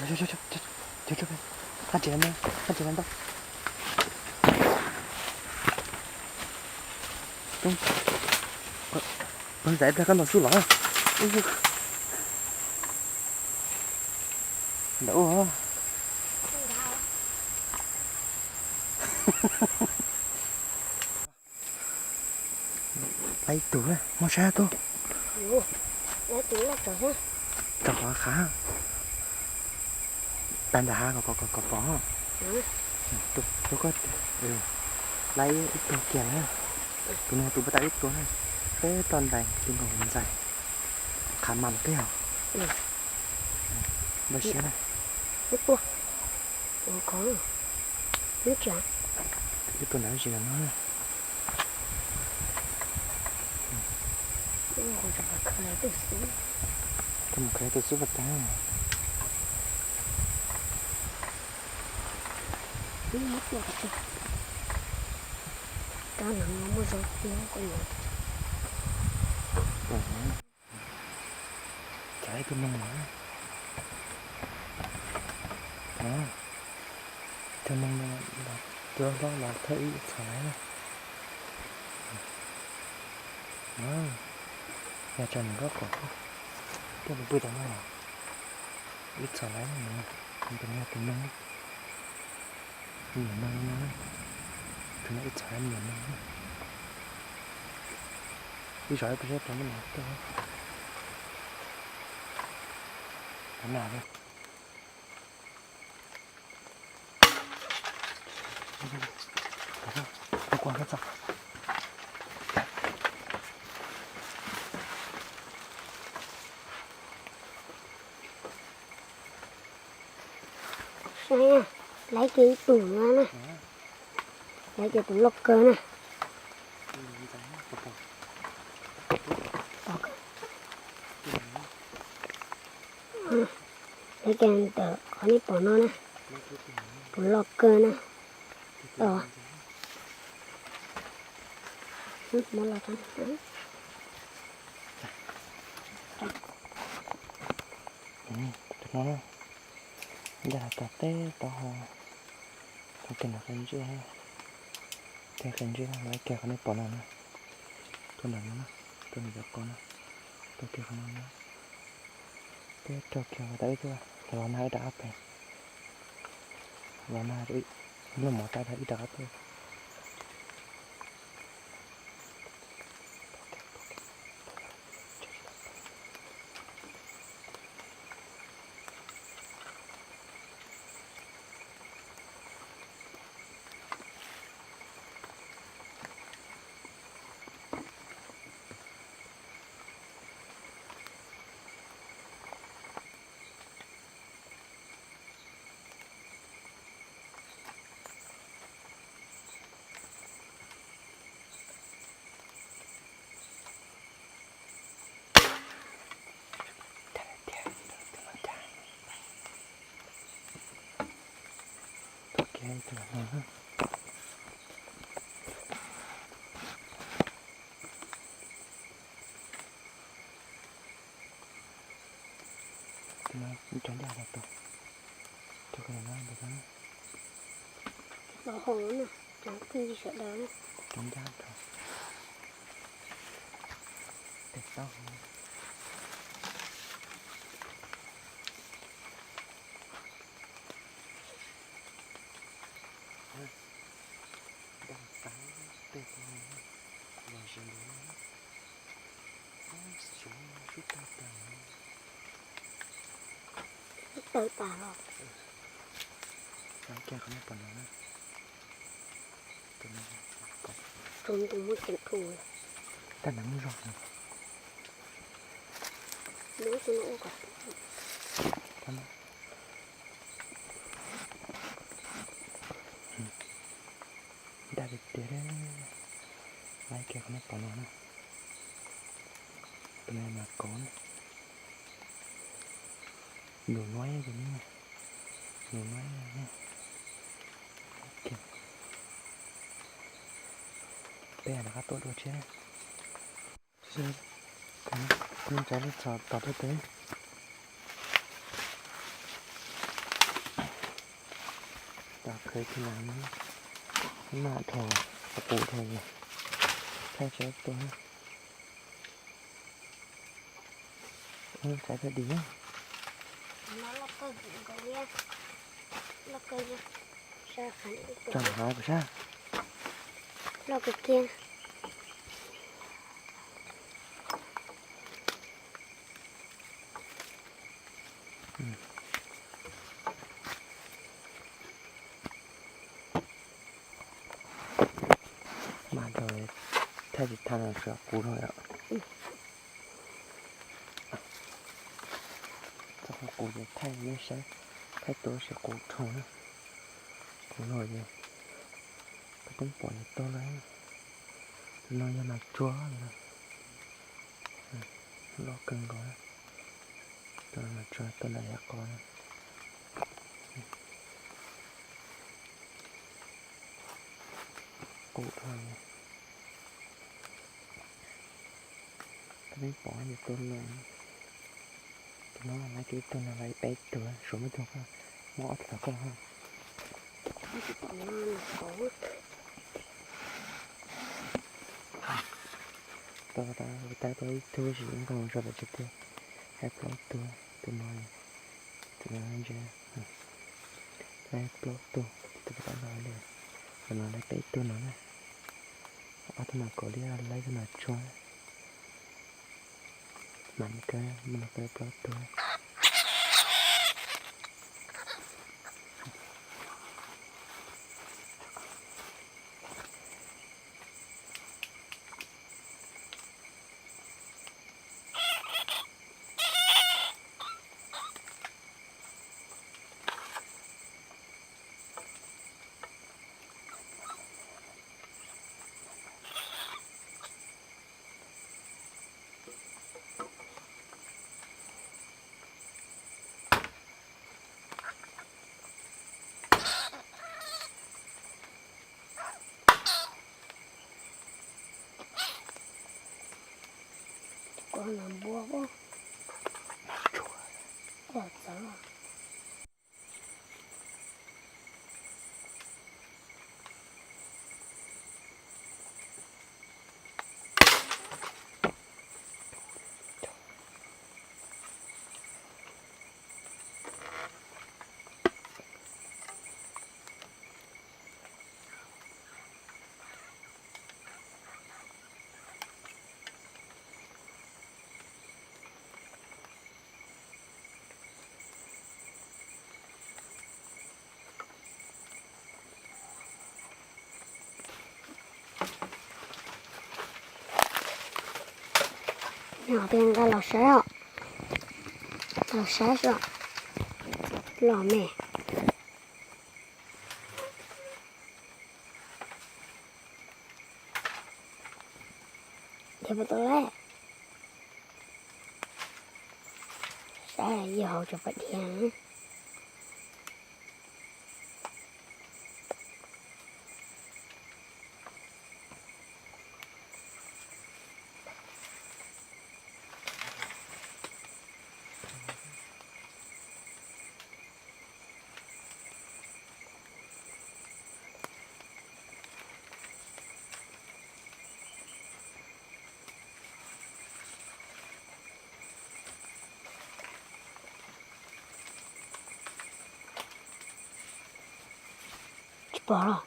Thaj tsev no, thaj tsev no ntau. Peb ntxais ib pliag koj ntaus xub los. Ntawm ub. Laiv ib tug, muab saib tub. Rau qhov qhav. Tag nram hav kom pom. Laiv ib tug kiag na. Tus no tus puas tau ib tuag na. Peb toj ntais tus nkaus ntxais. Qhav mam peb os. Npaj siab na. Ib tug ntawd tsis kam no. Koj mus khaws tus xub pas tag. Rab no muaj zog tiag koj yuav. Txog ib tug noog lawm. Tug noog no los, tug hlob los thawj ib txhom laiv na. Yog tso nws nraub qaum, tej nws pw tom no los ib txhom laiv no, tus no tus noog, me nyuam noog no, tus no ib txhom laiv me nyuam noog. Ib zom ib pliag seb puas muaj nas tuaj. Nas. Saib, laiv kiag ib tug no na. Laiv kiag tus loj kawg na. Laiv kiag ntawm qhov nej pom no na. Tus loj kawg na. Muab los tso. Tus no na, ncaj los txog teb tau hau. Tus kiag no qhov ntsej, tus qhov ntsej no, laiv kiag qhov nej pom no na. Tus ntawm no na, tus ntawm cov qos no, tus kiag qhov no na. Peb raug kiag tau ib tug, los nag ib rab qab pem. Los nag, lub mov tab ib rab qab pem. Cov ncaj los tus, cov ko no ntawd. Los hauv na, cov kwj sawv daws na. Cov ncaj rau. Tes taub hau. Daj tag tej ko los zis nkaus. Suav sub tag tag. Tawg tas los. Txog kiag qhov nej pom no na. Tus no, tus no muaj ceem thu. Tab nws muaj zog no. Muab tus no ua kom. Daj tiag tiag. Laiv kiag qhov nej pom no na. Tus no mas kauv na. Nus nuav, nus nuav. Peb rov qab tuaj dua tshiab. Kuv ntsav lub txhom tom tuaj tes. Khawb kiag no, maj dhau, qus dhau, thaij tsawb tuaj, tsawb tuaj dim. Tso hav pes sab. Maj dhau, thaij tsis tag no sawv qus dhau yom. Txog qhov qus ces thaij nej saib, thaij tuaj sawv qus dhau na. Qus dhau ces koj teeb pom ces tuag lawm. Tus no yog nas tsuag, loj kawg nkaus. Tus no nas tsuag tuaj nram yav qos. Qus dhau. Koj teeb pom ces tuag lawm. Tus no lawv ib tug no lawv peb tug, suav muaj tug koj, muab ob tug tom koj ha. Tab tab tab ib tug sis nqaij mus tso pem tsev tiag, hai plaub tug, tus no, tus no ntse, hai plaub tug, tus tab no li, tus no lawv peb tug no na, ob tug no kaus liab lawv tug no tsuag. Mam li kawg, mam li kawg plaub tug. Koj no npua, koj txawv. Nqa los saib os, los saib os, los me. Dhia puas tau lawm? Saib yawg hauv tseem pom dhia. Tsis pom los?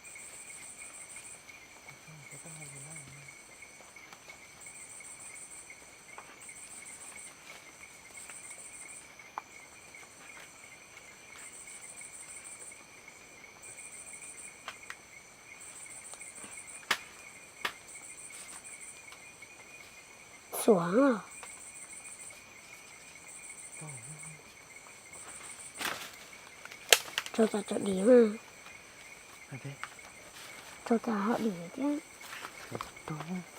Xuav. Tso tau tso dim mas. Tso tau hauv dim thiab.